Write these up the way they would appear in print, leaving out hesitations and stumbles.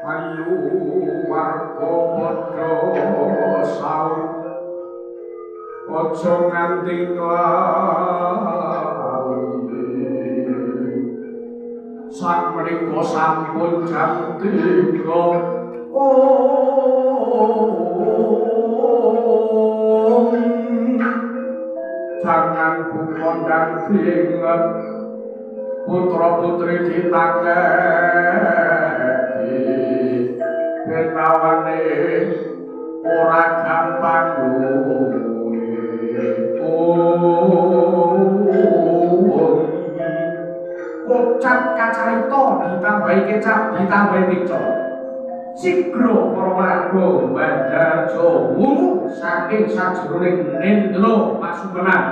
Ayo warga padha saur, aja nganti lali. Sakmenika sampun jam 3. Om, jangan bukondang diinget, putra putri ditangeti, ben awane ora gampang luwe. Om, kocap kacarita ditambahi kecap ditambahi micin. Sigra para warga Banjarjo wungu saking sajroning nendra pasumenan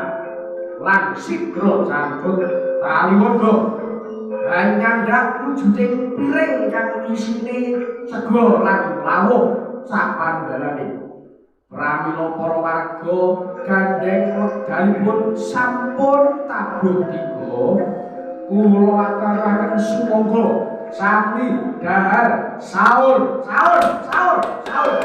lan sigra cancut taliwondo nyandak wujuding piring kang isine sega lan lawuh sapanggalane. Pramila para warga gandheng wekdalipun sampun tabuh tiga, kula aturaken sumangga sami dahar sahur sahur sahur sahur.